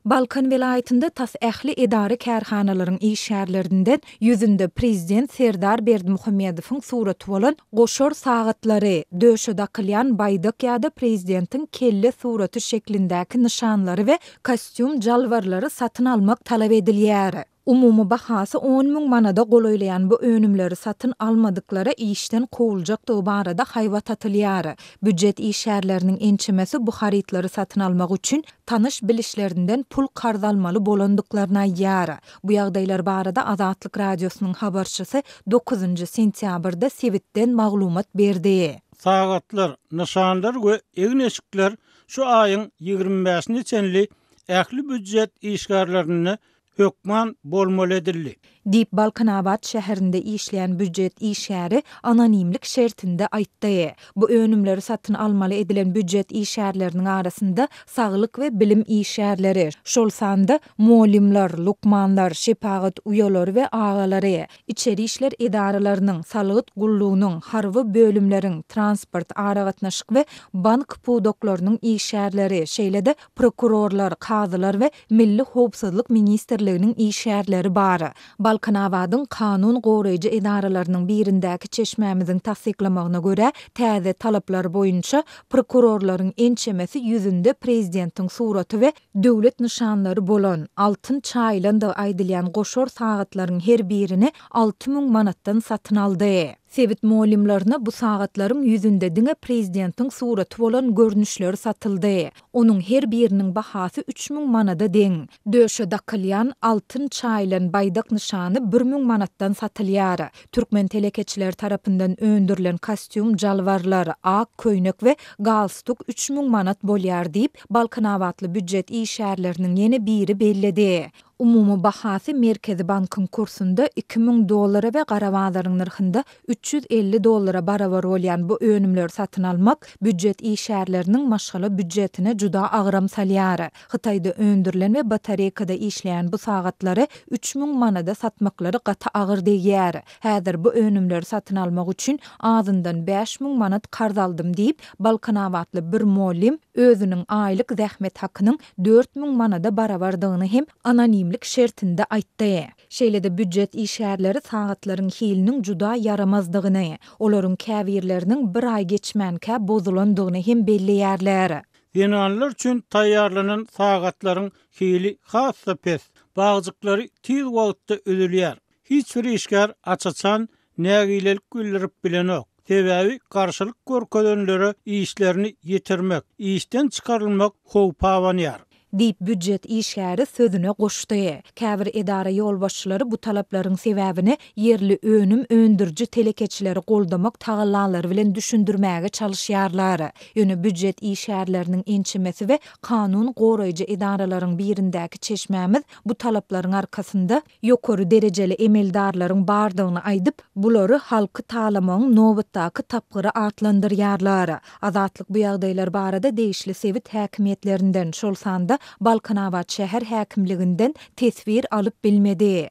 Balkan welaýatynda tas ähli edara-kärhanalaryň işgärlerinden ýüzünde prezident Serdar Berdimuhamedowyň suraty bolan goşar sagatlary, döşe dakylýan baýdak ýa-da prezidentiň kelle suraty şeklindäki nyşanlary we kostýum-jalbarlary satyn almak talap edilýär. Umumy bahasy 10 000 manada golaýlaýan bu önümleri satyn almadyklara işden kowuljakdygy barada haýbat atylýar. Býujet işgärleriniň ençemesi bu harytlary satyn almak üçin tanyş-bilişlerinden pul karz almaly bolandyklaryny aýdýar. Bu ýagdaýlar barada Azatlyk Radiosynyň habarçysy dokuzynjy sentýabrda sebitden maglumat berdi. Sagatlar, nyşanlar we egin-eşikler şu aýyň 25-ine çenli ähli býujet işgärlerinde hökman bolmaly edildi. Diýip, Balkanabat şäherinde işleýän býujet işgäri anonimlik şertinde aýtdy. Bu önümleri satyn almaly edilen býujet işgärleriniň arasynda saglyk we bilim işgärleri, şol sanda mugallymlar, lukmanlar, şepagat uýalary we agalary, içeri işler edaralarynyň, salgyt gullugynyň, harby bölümleriň, transport, aragatnaşyk we bank pudaklarynyň işgärleri, şeýle-de prokurorlar, kazylar we Milli howpsuzlyk ministrliginiň işgärleri bar. Balkanabadyň kanun goraýjy edaralarynyň birindäki çeşmämiziň tassyklamagyna görä, täze talaplar boýunça prokurorlaryň ençemesi ýüzünde prezidentiň suraty we döwlet nyşanlary bolan, altyn çaýylandygy aýdylýan goşar sagatlaryň her birini 6000 manatdan satyn aldy. Sebit mugallymlaryna bu sagatlaryň ýüzünde diňe prezidentiň suraty bolan görnüşleri satyldy. Onuň her biriniň bahasy 3000 manada deň. Döşe dakylýan, altyn çaýylan baýdak nyşany 1000 manatdan satylýar. Türkmen telekeçileri tarapyndan öndürilen kostýum-jalbarlar, ak köýnek we galstuk 3000 manat bolýar diýip, balkanabatly býujet işgärleriniň ýene biri belledi. Umumy bahasy Merkezi bankyň kursunda 2000 dollara we gara bazaryň nyrhynda 350 dollara barabar bolýan bu önümleri satyn almak býujet işgärleriniň maşgala býujetine juda agram salýar. Hytaýda öndürilen we batareýkada işleýän bu sagatlary 3000 manada satmaklary gaty agyr degýär. Häzir bu önümleri satyn almak üçin azyndan 5000 manat karz aldym diýip, balkanabatly bir mugallym özüniň aýlyk zähmet hakynyň 4000 manada barabardygyny hem anonimlik şertinde aýtdy. Şeýle-de býujet işgärleri sagatlaryň hiliniň juda ýaramazdygyny, olaryň käbirleriniň bir aý geçmänkä bozulandygyny hem belleýärler. Zenanlar üçin taýýarlanan sagatlaryň hili has-da pes, bagjyklary tiz wagtda üzülýär. Hiç bir işgär aç-açan nägilelik bildirip bilenok. Sebäbi garşylyk görkezenlere işlerini ýitirmek, işden çykarylmak howpy abanýar. Diýip, býujet işgäri sözüne goşdy. Käbir edara ýolbaşçylary bu talaplaryň sebäbini ýerli önüm öndüriji telekeçileri goldamak tagallalary bilen düşündirmäge çalyşýarlar. Ýöne býujet işgärleriniň ençemesi we kanun goraýjy edaralaryň birindäki çeşmämiz bu talaplaryň arkasynda ýokary derejeli emeldarlaryň bardygyny aýdyp, bulary halky talamagyň nobatdaky tapgyry atlandyrýarlar. Azatlyk bu ýagdaýlar barada degişli sebit häkimiýetlerinden, şol sanda Balkanabat şäher häkimliginden teswir alyp bilmedi.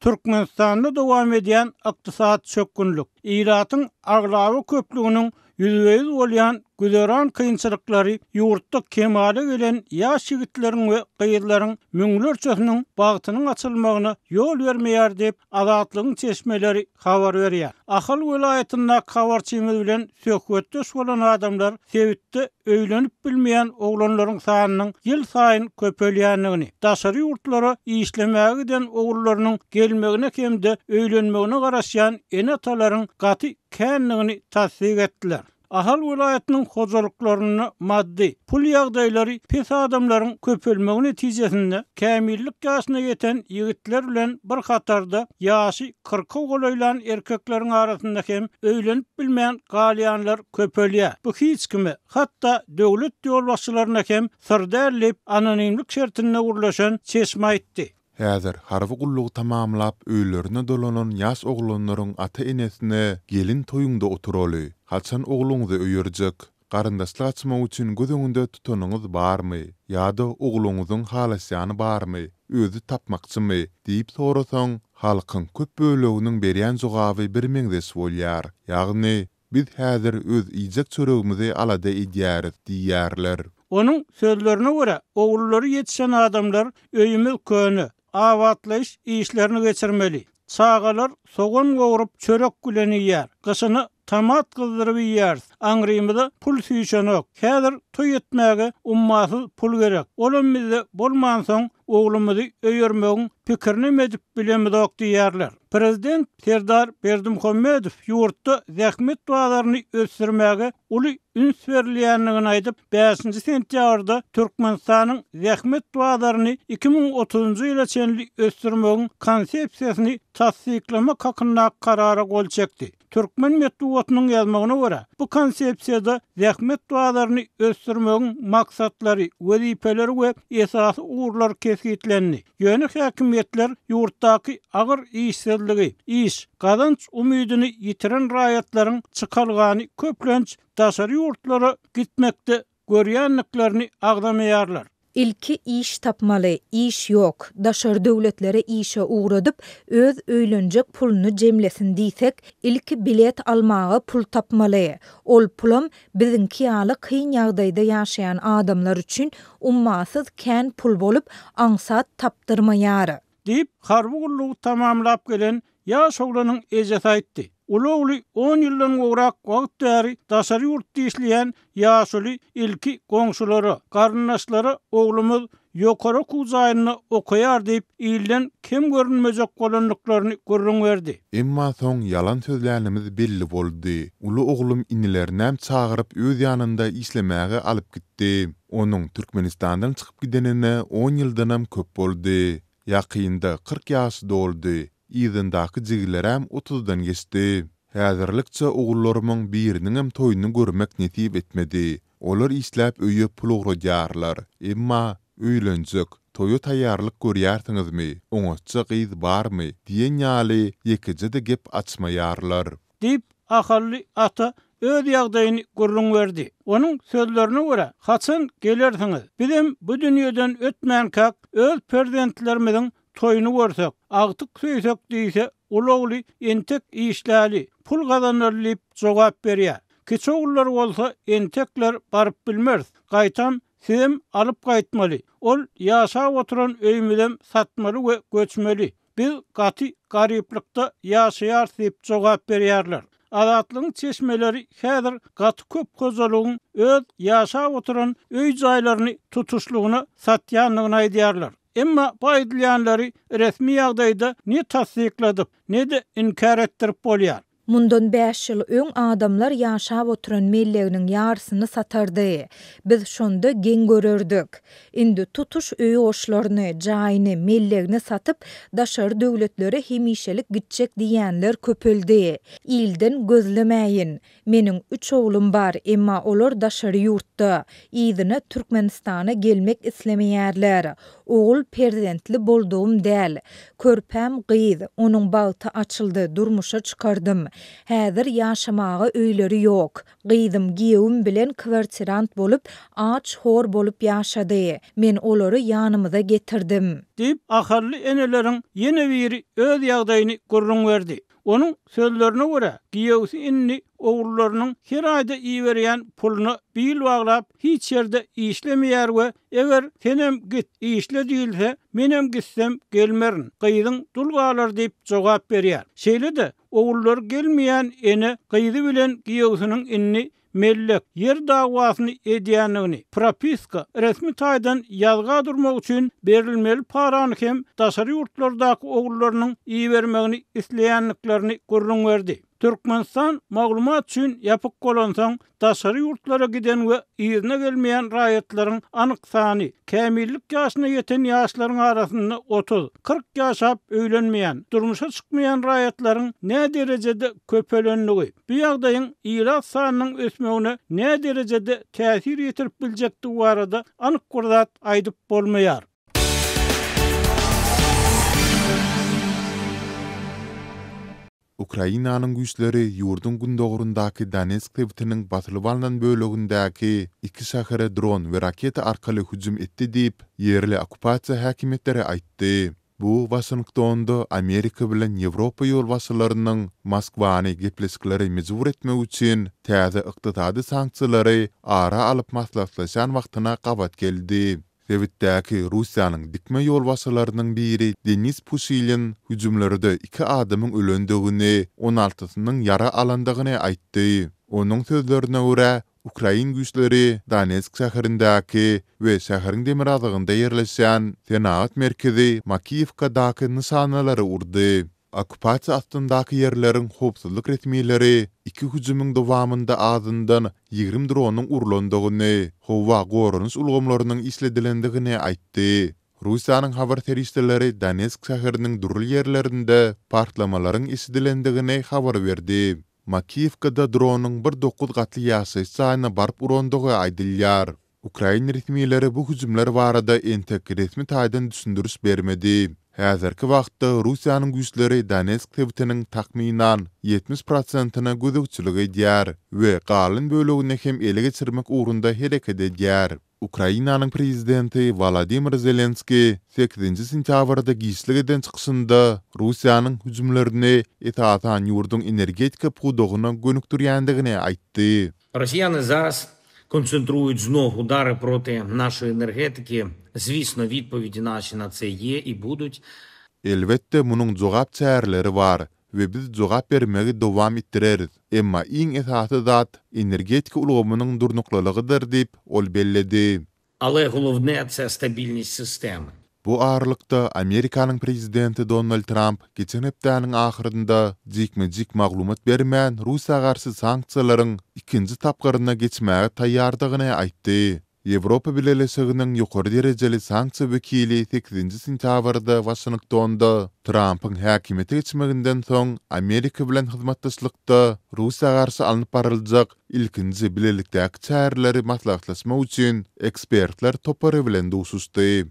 Türkmenistanda dowam edýän ykdysady çökgünlik, ilatyň aglaba köplüginiň ýüzbe-ýüz bolýan güzeran kynçylyklary ýurtda kemala gelen ýaş ýigitleriň we gyzlaryň müňlerçesiniň bagtynyň açylmagyna ýol bermeýär diýip, Azatlygyň çeşmeleri habar berýär. Ahal welaýatyndaky habarçymyz bilen söhbetdeş bolan adamlar sebitde öýlenip bilmeýän oglanlaryň sanynyň ýylsaýyn köpelýändigini, daşary ýurtlara işlemäge giden ogullarynyň gelmegine hem-de öýlenmegine garaşýan ene-atalaryň gaty kändigini tassyk etdiler. Ahal welaýatynyň hojalyklarynda maddy, pul ýagdaýlary pes adamlaryň köpelmegi netijesinde kämillik ýaşyna ýeten ýigitler bilen bir hatarda ýaşy kyrka golaýlan erkekleriň arasynda hem öýlenip bilmän galýanlar köpelýär. Bu hiç kime, hatda döwlet ýolbaşçylaryna hem syr däl diýip, anonimlik şertinde gürleşen çeşme aýtdy. Häzir harby gullugy tamamlap, öýlerine dolanan ýaş oglanlaryň ata-enesine Gelin toýuňda oturaly, haçan ogluňyzy öýerjek? Garyndaşlyk açmak üçin göz öňünde tutanyňyz barmy? Ýa-da ogluňyzyň halaşýany barmy, özi tapmakçymy? diýip sorasaň, halkyň köp böleginiň berýän jogaby birmeňzeş bolýar. Ýagny. Biz häzir öz iýjek çöregimizi alada edýäris diýýärler. Onuň sözlerine görä, ogullary ýetişen adamlar öýümiz köne, abatlaýyş işlerini geçirmeli. Çagalar sogan gowrup çörek bilen iýýär. Gyşyna tomat gyzdyryp iýýäris. Aňrymyza pul süýşenok. Häzir toý etmäge ummasyz pul gerek. Olam bizde bolmansoň, oglumyzy öýermegiň pikirinem edip bilemizok diýýärler. Prezident Serdar Berdimuhamedow ýurtda zähmet bazaryny ösdürmäge uly üns berilýändigini aýdyp, bäşinji sentýabrda Türkmenistanyň zähmet bazaryny 2030-njy ýyla çenli ösdürmegiň Konsepsiýasyny tassyklamak hakyndaky Karara gol çekdi. Türkmen metbugatynyň ýazmagyna görä, bu Konsepsiýada zähmet bazaryny ösdürmegiň maksatlary, wezipeleri we esasy ugurlary kesgitlendi. Ýöne häkimiýetler ýurtdaky agyr işsizligi, iş, gazanç umydyny ýitiren raýatlaryň çykalgany köplenç daşary ýurtlara gitmekde görýändiklerini agzamaýarlar. Ilki iş tapmaly, iş ýok, daşary döwletlere işe ugradyp, öz öýlenjek puluny jemlesin diýsek, ilki bilet almaga pul tapmaly. Ol pulam Biziňki ýaly kyn ýagdaýda ýaşaýan adamlar üçin ummasyz kän pul bolup, aňsat tapdyrmaýar. Diýip, harby gullugy tamamlap gelen ýaş oglanyň ejesi aýtdy. Uly ogly on ýyldan gowrak wagt bäri daşary ýurtda işleýän ýaşuly ilki goňşulara, garyndaşlara oglumyz ýokary okuw jaýynda okaýar diýip, ilden kem görünmejek bolandyklaryny gürrüň berdi. Emma soň ýalan sözlänimiz belli boldy. Uly oglum inilerinem çagyryp öz ýanynda işlemäge alyp gitdi. Onuň Türkmenistandan çykyp gidenine on ýyldanam köp boldy. Ýakynda 40 ýaşy doldy. Yzyndaky jigilerem otuzdan geçdi. Häzirlikçe ogullarymyň biriniňem toýuny görmek nesip etmedi. Olar işläp öýe pul ugradýarlar. Emma, Öýlenjek, toýa taýýarlyk görýärsiňizmi, oňatja gyz barmy? diýen ýaly ýekeje-de gep açmaýarlar. Diýip, ahally ata öz ýagdaýyny gürrüň berdi. Onuň sözlerine görä, Haçan gelersiňiz? Bizem bu dünýeden ötmänkäk öz perzentlerimiziň toýuny görsek, agtyk söýsek diýse, uly ogly entek işläli, pul gazanaly diýip jogap berýär. Kiçi ogullary bolsa entekler baryp bilmeris, gaýtam sizem alyp gaýtmaly, ol ýaşap oturan öýümizem satmaly we göçmeli, biz gaty garyplykda ýaşaýarys diýip jogap berýärler. Azatlygyň çeşmeleri häzir gaty köp hojalygyň öz ýaşap oturan öý-jaýlaryny tutuşlygyna satýandygyny aýdýarlar. Emma bu aýdylýanlary resmi ýagdaýda ne tassykladyp, ne-de inkär etdirip bolýar. Mundan bäş ýyl öň adamlar ýaşap oturan melleginiň ýarysyny satardy. Biz şonda geň görerdik. Indi tutuş öý goşlaryny, jaýyny, mellegini satyp, daşary döwletlere hemişelik gitjek diýýänler köpeldi. Ilden gözlemäýin. Meniň üç oglum bar, emma olar daşary ýurtda. Yzyna Türkmenistana gelmek islemeýärler. Ogul perzentli boldugym däl. Körpäm gyz, onuň bagty açyldy, durmuşa çykardym. Häzir ýaşamaga öýleri ýok. Gyzym giýewim bilen kwartirant bolup, aç-hor bolup ýaşady. Men olary ýanymyza getirdim. Diýip, ahally eneleriň ýene biri öz ýagdaýyny gürrüň berdi. Onuň sözlerine görä, giýewsi indi ogullarynyň her aýda iberýän puluna bil baglap, hiç ýerde işlemeýär we eger senem git, işle diýilse, menem gitsem gelmerin, gyzyň dul galar diýip jogap berýär. Şeýle-de, ogullary gelmeýän ene gyzy bilen giýewsiniň indi mellek, ýer dawasyny edýändigini, propiska, resmi taýdan ýazga durmak üçin berilmeli parany hem daşary ýurtlardaky ogullarynyň ibermegini isleýändiklerini gürrüň berdi. Türkmenistan maglumat üçin ýapyk bolansoň, daşary ýurtlara giden we yzyna gelmeýän raýatlaryň anyk sany, kämillik ýaşyna ýeten ýaşlaryň arasynda 30, 40 ýaşap öýlenmeýän, durmuşa çykmaýan raýatlaryň näderejede köpelendigi, Bu ýagdaýyň ilat sanynyň ösmegine näderejede täsir ýetirip biljekdigi barada anyk bir zat aýdyp bolmaýar. Ukrainanyň güýçleri ýurduň gündogaryndaky Donetsk sebitiniň basylyp alnan bölegindäki iki şähere dron we raketa arkaly hüjüm etdi diýip, ýerli okkupasiýa häkimiýetleri aýtdy. Bu Waşingtonda Amerika bilen Ýewropa ýolbaşçylarynyň Moskwany gepleşiklere mejbur etmek üçin täze ykdysady sanksiýalary ara alyp maslahatlaşýan wagtyna gabat geldi. Sebitdäki Russiýanyň dikme ýolbaşçylarynyň biri Denis Puşilin hüjümlerde iki adamyň ölendigini, on altysynyň ýara alandygyny aýtdy. Onuň sözlerine görä, Ukrain güýçleri Donetsk şäherindäki we şäheriň demirgazygynda ýerleşýän senagat merkezi Makiýewkadaky nyşanalary urdy. Okkupasiýa astyndaky ýerleriň howpsuzlyk resmileri iki hüjümiň dowamynda azyndan 20 dronyň urlandygyny, howa goranyş ulgamlarynyň işledilendigini aýtdy. Russiýanyň habar serişdeleri Donetsk şäheriniň dürli ýerlerinde partlamalaryň eşidilendigini habar berdi. Makiýewkada dronyň bir dokuz gatly ýaşaýyş jaýyna baryp urandygy aýdylýar. Ukrain resmileri bu hüjümler barada entek resmi taýdan düşündiriş bermedi. Häzirki wagtda Russiýanyň güýçleri Donetsk sebitiniň takmynan 70 prosentine gözegçilik edýär we galan bölegini hem ele geçirmek ugrunda hereket edýär. Ukrainanyň prezidenti Wolodymyr Zelenskiý sekizinji sentýabrda giçlik eden çykyşynda Russiýanyň hüjümlerini esasan ýurduň energetika pudagyna gönükdirýändigini aýtdy. Rosýany zaraz koncentruýut znov udary proty našoý energetiki. Zwisno, widpowidi naşi na tse ýe i budut. Elbetde, munuň jogap çäreleri bar we biz jogap bermegi dowam etdireris, emma iň esasy zat energetika ulgamynyň durnuklylygydyr diýip, ol belledi. Ale golovne tse stabilnost sistemy. Bu aralykda, Amerikanyň prezidenti Donald Tramp geçen hepdäniň ahyrynda jikme-jik maglumat bermän, Russiýa garşy sanksiýalaryň ikinji tapgyryna geçmäge taýýardygyny aýtdy. Ýewropa Bileleşiginiň ýokary derejeli sanksiýa wekili sekizinji sentýabrda Waşingtonda Trampyň häkimiýete geçmeginden soň Amerika bilen hyzmatdaşlykda Russiýa garşy alnyp baryljak ilkinji bilelikdäki çäreleri maslahatlaşmak üçin ekspertler topary bilen duşuşdy.